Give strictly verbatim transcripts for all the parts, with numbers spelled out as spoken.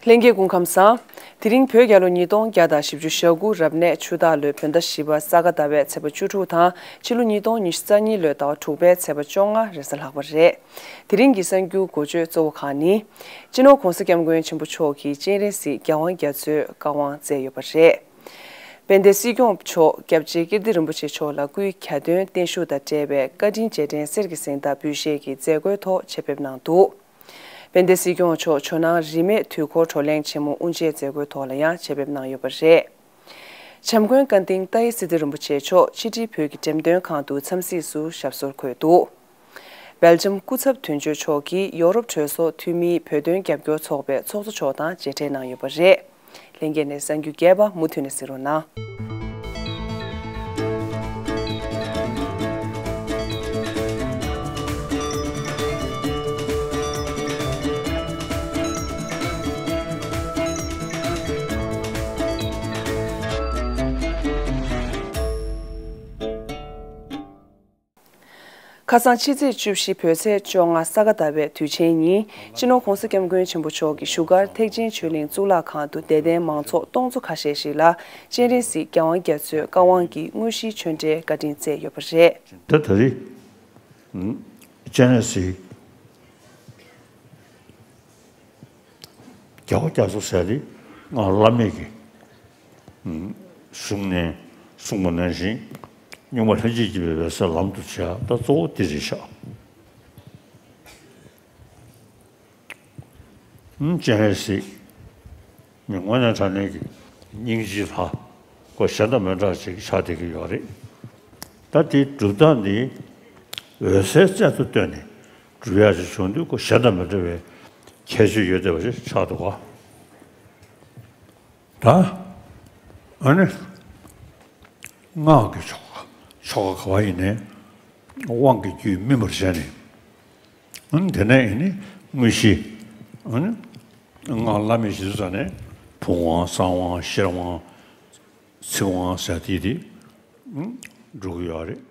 ལྷན་རྒྱས་སྐུ་ཁམས་བཟང་། དེ་རིང་བོད་རྒྱལ་ལོ་ཉིས་སྟོང་བརྒྱ་དང་བཞི་བཅུ་ཞེ་དགུ་རབ་གནས་ཆུ་སྟག་ལོའི་བོད་ཟླ་བཞི་པ་ས་ག་ཟླ་བའི་ཚེས་པ་བཅུ་དྲུག་དང་ཕྱི་ལོ་ཉིས་སྟོང་ཉི་ཤུ་རྩ་གཉིས་ལོའི་ཟླ་བ་དྲུག་པའི་ཚེས་པ་བཅོ་ལྔ་རེས་གཟའ་ལྷག་པ་རེད། དེ་རིང་གི་གསར་འགྱུར་འགོ་བརྗོད་གཙོ་བོ་ཁག་ནི། སྤྱི་ནོར་༧གོང་ས་༧སྐྱབས་མགོན་ཆེན་པོ་མཆོག་གིས་སྤྱན་རས་གཟིགས་རྒྱལ་དབང་རྒྱ་མཚོའི་བཀའ་དབང་སྩལ་ཡོད་པ་རེད། དཔལ་ལྡན་སྲིད་སྐྱོང་མཆོག་སྐྱབས་རྗེ་ཀིརྟི་རིན་པོ་ཆེ་མཆོག་ལ་སྐུའི་གྱ་སྟོན་བརྟན་བཞུགས་དང་འབྲེལ་བའི་བཀའ་དྲིན་རྗེས་དྲན་གསེར་གྱི་གཟེངས་རྟགས་འབུལ་བཞེས་ཀྱི་མཛད་སྒོའི་ཐོག་ཆེད་ཕེབས་གནང་འདུག་དཔལ་ལྡན་སྲིད་སྐྱོང་མཆོག་ཇོ་ནང་རིས་མེད་དུས་འཁོར་བགྲོ་གླེང་ཆེན་མོ་དབུ་འབྱེད་མཛད་སྒོའི་ཐོག་ལ་ཡང་ཆེད་ཕེབས་གནང་ཡོད་པ་རེད། བྱམས་མགོན་ཀ་ཏིང་ཏཱའི་སི་ཏཱ་རིན་པོ་ཆེ་མཆོག་ཕྱི་དྲིལ་བོད་ཀྱི་འགྲེམས་སྟོན་ཁང་དུ་འཚམས་གཟིགས་སུ་ཞབས་སོར་འཁོད་འདུག་སྦེལ་ཇམ་སྐུ་ཚབ་དོན་གཅོད་མཆོག་གིས་ཡོ་རོབ་གྲོས་ཚོགས་འཐུས་མིའི་བོད་དོན་རྒྱབ་སྐྱོར་ཚོགས་པའི་ཚོགས་གཙོ་མཆོག་དང་མཇལ་འཕྲད་གནང་ཡོད་པ་རེད། ལྷན་རྒྱས་ནས་གསར་འགྱུར་རྒྱས་པ་མུ་མཐུད་ནས་གཟིགས་རོགས་གནང་། ཁ་སང་ཕྱི་ཚེས་བཅུ་བཞི་བོད་ཚེས་བཅོ་ལྔ་ས་ག་ཟླ་བའི་དུས་ཆེན་ཉིན་སྤྱི་ནོར་༧གོང་ས་༧སྐྱབས་མགོན་ཆེན་པོ་མཆོག་གིས་བཞུགས་སྒར་ཐེག་ཆེན་ཆོས་གླིང་གཙུག་ལག་ཁང་དུ་དད་ལྡན་མང་ཚོགས་སྟོང་ཚོ་ཁ་ཤས་ཤིག་ལ་སྤྱན་རས་གཟིགས་རྒྱལ་དབང་རྒྱ་མཚོའི་བཀའ་དབང་གི་དངོས་གཞིའི་ཆོས་འབྲེལ་བཀའ་དྲིན་སྩལ་ཡོད་པ་རེད། ད་ད་རེས་སྤྱན་རས་གཟིགས་རྒྱལ་བ་རྒྱ་མཚོ་ཟེར་དེ་སྔགས་བླ་མེད་ཀྱི་གསུང་ནས་གསུངས་པ་ནང་བཞིན་སྙུང་མ་ལྷན་ཅིག་སྐྱེས་པའི་འོད་གསལ་ལམ་དུ་བྱས། ད་གཙོ་བོ་དེ་རེད་ཤག་སྤྱན་རས་གཟིགས་མི་དངོས་གནས་དྲང་གནས་ཀྱི་སྙིང་རྗེའི་ལྷ་ཁོ་གཞན་དང་མི་འདྲ་ཅིག་ཆགས་བསྡད་ཀྱི་ཡོད་རེད། ད་དེའི་སྒྲུབ་སྟངས་འདི་འོད་གསལ་རྩལ་དུ་བཏོན་ནས་སྒྲུབ་ཡག་ཅིག་བྱུང་དུས་ཁོ་གཞན་དང་མི་འདྲ་བའི་ཁྱད་ཆོས་ཡོད་བསྡད་པ་ཞིག་ཆགས་འདུག་ག་ད་ཨ་ནི་སྔགས་ཀྱི་ཆོ་ག་ཆོ་ག་ག་བ་ཡིན་ནའི་དབང་གི་རྒྱུད་སྨིན་པར་བྱས་ནས། ཨ་ནི་དེ་ནས་ཨ་ནི་དངོས་གཞི་ཨ་ནི་སྔགས་བླ་མེད་ཞིག་ཙམ་ནས་བུམ་དབང་གསང་དབང་ཤེར་དབང་ཚིག་དབང་ཟེར་དེ་དེ་འགྲོ་གི་ཡོད་རེད།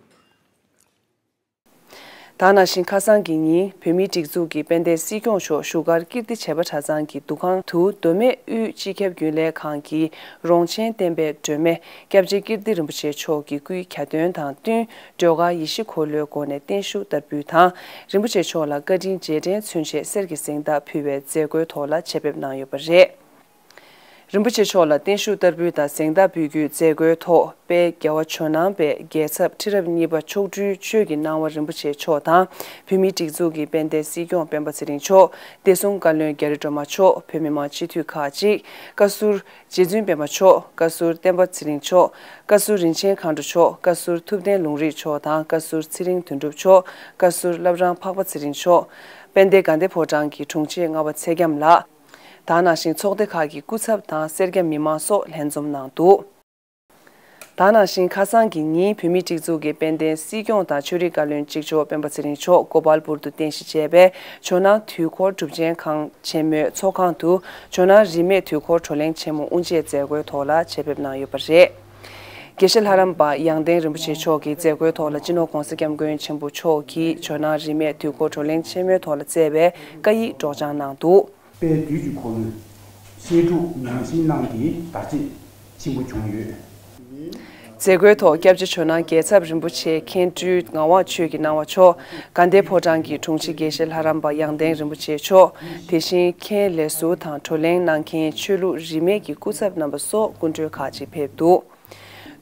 ད་ནང་བཞིན་ཁ་སང་གི་ཉིན་བོད་མིའི་སྒྲིག་འཛུགས་ཀྱི་དཔལ་ལྡན་སྲིད་སྐྱོང་མཆོག་བཞུགས་སྒར་ཀིརྟི་བྱེས་པ་གྲྭ་ཚང་གི་འདུ་ཁང་དུ་མདོ་སྨད་དབུས་སྤྱི་ཁྱབ་རྒྱུན་ལས་ཁང་གི་རོང་ཆེན་བསྟན་པའི་སྒྲོན་མེ་སྐྱབས་རྗེ་ཀིརྟི་རིན་པོ་ཆེ་མཆོག་གི་སྐུའི་གྱ་སྟོན་དང་བསྟུན་སྒྲོལ་དཀར་ཡེ་ཤེས་འཁོར་ལོའི་སྒོ་ནས་བརྟན་བཞུགས་བསྟར་འབུལ་དང་རིན་པོ་ཆེ་མཆོག་ལ་བཀའ་དྲིན་རྗེས་དྲན་མཚོན་ཆེད་གསེར་གྱི་གཟེངས་རྟགས་ཕུལ་བའི་མཛད་སྒོའི་ཐོག་ལ་ཆེད་ཕེབས་གནང་ཡོད་པ་རེད། རིན་པོ་ཆེ་མཆོག་ལ་བརྟན་བཞུགས་བསྟར་འབུལ་དང་གཟེངས་རྟགས་འབུལ་རྒྱུའི་མཛད་སྒོའི་ཐོག་དཔལ་རྒྱལ་བ་ཇོ་ནང་པའི་རྒྱལ་ཚབ་ཁྲི་རབས་གཉིས་པ་མཆོག་སྤྲུལ་ཆོས་ཀྱི་སྣང་བ་རིན་པོ་ཆེ་མཆོག་དང་བོད་མིའི་སྒྲིག་འཛུགས་ཀྱི་དཔལ་ལྡན་སྲིད་སྐྱོང་སྤེན་པ་ཚེ་རིང་མཆོག་བདེ་སྲུང་བཀའ་བློན་རྒྱ་རི་སྒྲོལ་མ་མཆོག་བོད་མི་མང་སྤྱི་འཐུས་ཁག་ཅིག་བཀའ་ཟུར་རྗེ་བཙུན་སྤེན་པ་མཆོག་བཀའ་ཟུར་བསྟན་པ་ཚེ་རིང་མཆོག་བཀའ་ཟུར་རིན་ཆེན་མཁའ་འགྲོ་མཆོག་བཀའ་ཟུར་ཐུབ་བསྟན་ལུང་རིགས་མཆོག་དང་བཀའ་ཟུར་ཚེ་རིང་དོན་གྲུབ་མཆོག་བཀའ་ཟུར་བླ་བྲང་འཕགས་པ་ཚེ་རིང་མཆོག་དཔལ་ལྡན་དགའ་ལྡན་ཕོ་བྲང་གི་དྲུང་ཆེ་ལྔ་པ་ཚེ་རྒྱམ་ལགས། ད་ནང་བཞིན་ཚོགས་སྡེ་ཁག་གི་སྐུ་ཚབ་དང་སེར་སྐྱ་མི་མང་སོགས་ལྷན་འཛོམས་གནང་འདུག་ད་ནང་བཞིན་ཁ་སང་གི་ཉིན་བོད་མིའི་སྒྲིག་འཛུགས་ཀྱི་དཔལ་ལྡན་སྲིད་སྐྱོང་དང་ཆོས་རིག་བཀའ་བློན་གཅིག་ལྕོགས་སྤེན་པ་ཚེ་རིང་མཆོག་གོ་པལ་པུར་དུ་རྟེན་གཞི་བྱས་པའི་ཇོ་ནང་དུས་འཁོར་སྒྲུབ་ཆེན་ཁང་ཆེན་མོའི་ཚོགས་ཁང་དུ་ཇོ་ནང་རིས་མེད་དུས་འཁོར་བགྲོ་གླེང་ཆེན་མོ་དབུ་འབྱེད་མཛད་སྒོའི་ཐོག་ལ་ཆེད་ཕེབས་གནང་ཡོད་པ་རེད། དགེ་བཤེས་ལྷ་རམས་པ་ཡང་སྟེང་རིན་པོ་ཆེ་མཆོག་གིས་མཛད་སྒོའི་ཐོག་ལ་སྤྱི་ནོར་༧གོང་ས་༧སྐྱབས་མགོན་ཆེན་པོ་མཆོག་གིས་ཇོ་ནང་རིས་མེད་དུས་འཁོར་བགྲོ་གླེང་ཆེན་མོའི་ཐོག་ལ་སྩལ་བའི་བཀའ་ཡིག་སྒྲོག་སྦྱང་གནང་འདུག་དཔལ་དུས་ཀྱི་འཁོར་ལོའི་བཤད་སྒྲུབ་ཉམས་བཞེས་གནང་སྟེ་བདག་གཅེས་ཆེན་པོ་བྱུང་ཡོད། མཛད་སྒོའི་ཐོག་སྐྱབས་རྗེ་ཇོ་ནང་རྒྱལ་ཚབ་རིན་པོ་ཆེ་མཁན་སྤྲུལ་ངག་དབང་ཆོས་ཀྱི་སྣང་བ་མཆོག་དགའ་ལྡན་ཕོ་བྲང་གི་དྲུང་ཆེ་དགེ་བཤེས་ལྷ་རམས་པ་ཡང་སྟེང་རིན་པོ་ཆེ་མཆོག་དེ་བཞིན་མཁན་ལས་ཟུར་དང་བགྲོ་གླེང་གནང་མཁན་ཆོས་ལུགས་རིས་མེད་ཀྱི་སྐུ་ཚབ་རྣམ་པ་སོགས་སྐུ་མགྲོན་ཁག་ཅིག་ཕེབས་འདུག་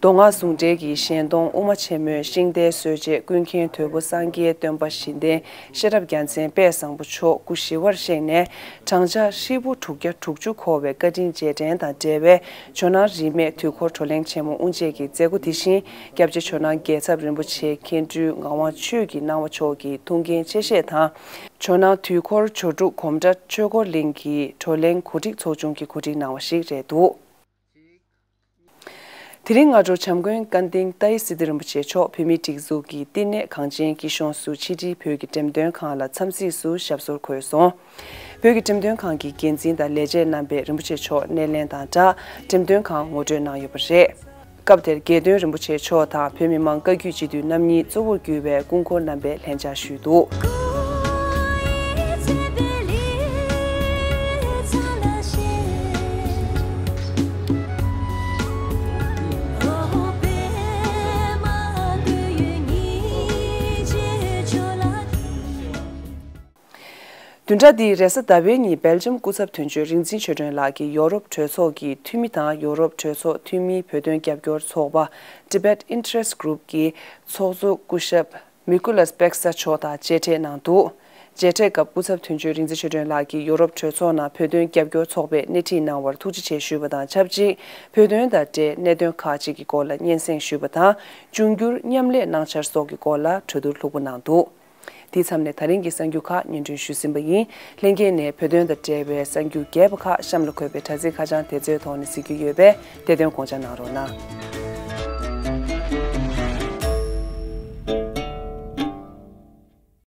མདོ་སྔགས་ཟུང་འབྲེལ་གྱི་གཞན་སྟོང་དབུ་མ་ཆེན་མོའི་ཤིང་རྟའི་སྲོལ་འབྱེད་ཀུན་མཁྱེན་དོལ་པོ་སངས་རྒྱས་སྟོན་པ་གཞི་རྟེན་ཤེས་རབ་རྒྱལ་མཚན་དཔལ་བཟང་པོ་མཆོག་སྐུ་ཞི་བར་གཤེགས་ནས་བགྲང་བྱ་ཧྲིལ་པོ་དྲུག་བརྒྱ་དྲུག་ཅུ་འཁོར་བའི་བཀའ་དྲིན་རྗེས་དྲན་དང་འབྲེལ་བའི་ཇོ་ནང་རིས་མེད་དུས་འཁོར་བགྲོ་གླེང་ཆེན་མོ་དབུ་འབྱེད་ཀྱི་མཛད་སྒོ་དེ་བཞིན་སྐྱབས་རྗེ་ཇོ་ནང་རྒྱལ་ཚབ་རིན་པོ་ཆེ་མཁན་སྤྲུལ་ངག་དབང་ཆོས་ཀྱི་སྣང་བ་མཆོག་གི་ཐུགས་འགན་ཆེ་བཞེས་དང་། ཇོ་ནང་དུས་འཁོར་ཇོ་དྲུག་སྒོམ་གྲྭ་ཆོས་འཁོར་གླིང་གི་བགྲོ་གླེང་གོ་སྒྲིག་ཚོགས་ཆུང་གིས་གོ་སྒྲིག་གནང་བ་ཞིག་རེད་འདུག་དེ་རིང་སྔ་དྲོ་བྱམས་མགོན་ཀན་ཏིང་ཏཱའི་སི་ཏཱ་རིན་པོ་ཆེ་མཆོག་བོད་མིའི་སྒྲིག་འཛུགས་ཀྱི་བསྟི་གནས་གངས་ཅན་སྐྱིད་གཤོངས་སུ་ཕྱི་དྲིལ་བོད་ཀྱི་འགྲེམས་སྟོན་ཁང་ལ་འཚམས་གཟིགས་སུ་ཞབས་སོར་འཁོད་སོང་། བོད་ཀྱི་འགྲེམས་སྟོན་ཁང་གི་འགན་འཛིན་དང་ལས་བྱེད་རྣམ་པས་རིན་པོ་ཆེ་མཆོག་སྣེ་ལེན་དང་སྦྲགས་འགྲེམས་སྟོན་ཁང་ངོ་སྤྲོད་གནང་ཡོད་པ་རེད། སྐབས་དེར་དགེ་འདུན་རིན་པོ་ཆེ་མཆོག་དང་བོད་མི་མང་བཀའ་བརྒྱུད་སྤྱི་འཐུས་རྣམ་གཉིས་གཙོ་བོར་གྱུར་བའི་སྐུ་འཁོར་རྣམ་པས་ལྷན་བཅར་ཞུས་འདུག་བདུན་ཕྲག་འདིའི་རེས་གཟའ་ཟླ་བའི་ཉིན་སྦེལ་ཇམ་སྐུ་ཚབ་དོན་གཅོད་རིག་འཛིན་ཆོས་སྒྲོན་ལགས་ཀྱིས་ཡོ་རོབ་གྲོས་ཚོགས་ཀྱི་འཐུས་མི་དང་ཡོ་རོབ་གྲོས་ཚོགས་འཐུས་མིའི་བོད་དོན་རྒྱབ་སྐྱོར་ཚོགས་པ་Tibet Interest Group གི་ཚོགས་གཙོ་སྐུ་ཞབས་མི་ཀུ་ལས་པེག་ས་མཆོག་དང་མཇལ་འཕྲད་གནང་འདུག། མཇལ་འཕྲད་སྐབས་སྐུ་ཚབ་དོན་གཅོད་རིག་འཛིན་ཆོས་སྒྲོན་ལགས་ཀྱིས་ཡོ་རོབ་གྲོས་ཚོགས་ནང་བོད་དོན་རྒྱབ་སྐྱོར་ཚོགས་པས་སྣེ་ཁྲིད་གནང་བར་ཐུགས་རྗེ་ཆེ་ཞུས་པ་དང་ཆབས་ཅིག་བོད་དོན་དང་འབྲེལ་གནད་དོན་ཁག་ཅིག་གི་སྐོར་ལ་སྙན་སེང་ཞུས་པ་དང་། འབྱུང་འགྱུར་མཉམ་ལས་གནང་འཆར་སོགས་ཀྱི་སྐོར་ལ་གྲོས་བསྡུར་ལྷུག་པོ་གནང་འདུག། དེའི་མཚམས་ནས་ད་རིང་གི་གསར་འགྱུར་ཁག་སྙན་སྒྲོན་ཞུས་ཟིན་པ་ཡིན། ལྷན་རྒྱས་ནས་བོད་དོན་དང་འབྲེལ་བའི་གསར་འགྱུར་རྒྱས་པ་ཁག་གཤམ་ལ་འཁོད་པའི་དྲ་ཚིགས་ཁ་བྱང་དེ་ཚོའི་ཐོག་ནས་གཟིགས་རྒྱུ་ཡོད་པས་དེ་དོན་དགོངས་འཇགས་གནང་རོགས་གནང་།